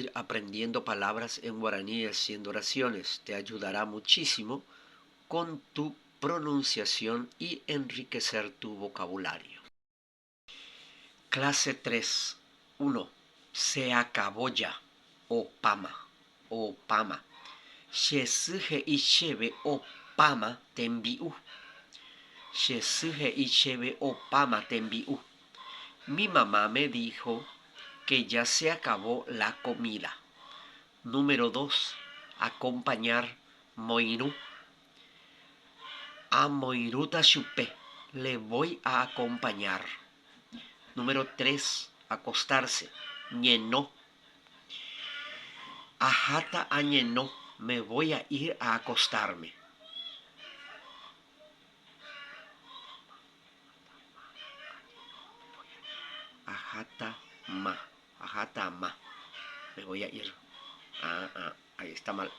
ir aprendiendo palabras en guaraní y haciendo oraciones. Te ayudará muchísimo con tu pronunciación y enriquecer tu vocabulario. Clase 3. 1. Se acabó ya. Opáma. Opáma. Che sy he'i chéve opáma tembi'u. Che sy he'i chéve opáma tembi'u. Mi mamá me dijo que ya se acabó la comida. Número dos, Acompañar, moirũ. Amoirũta chupe, le voy a acompañar. Número tres, Acostarse, ñeno. Aháta añeno, me voy a ir a acostarme. Aháta ma, aháta ma, me voy a ir. Ah, ah, ahí está mal.